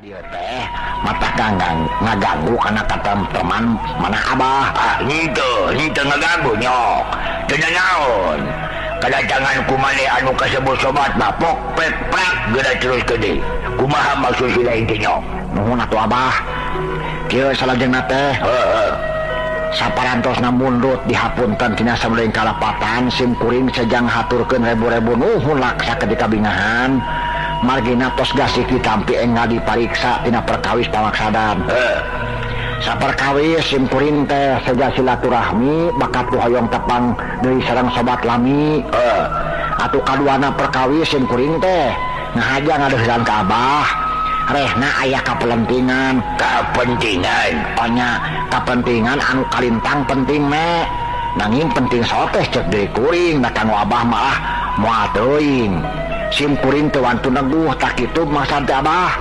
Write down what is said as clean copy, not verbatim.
Dieu teh matak ngaganggu kana katentreman manah Abah. Ah, henteu, henteu ngaganggu, Nyok. Teu nanaon. Kedatangan ku maneh anu kasebut sobat mah pok pek prak geura terus deui. Kumaha maksud sila teh, Nyok? Nuhun atuh, Abah. Kieu salajengna teh. Heeh. Saparantosna mundut dihapunten tina samudaing kalepatan, sim kuring sejang haturkeun rebu-rebu nuhun laksa ketika bingahan margina tos gasik ditampi enggal dipariksa tina perkawis pamaksadan. Saperkawis sim kuring teh seja silaturahmi bakat ku hoyong tepang deui sareng sobat lami. Atuh kaduana perkawis sim kuring teh ngahaja ngadeuheuran ka Abah rehna aya kapelentingan. Kapentingan? Onya, kapentingan anu kalintang penting me, nanging penting soteh cek diri kuring da kanggo Abah malah moal teuing. Sim kuring teu wantun neguh, tak kitu maksad teh, Abah.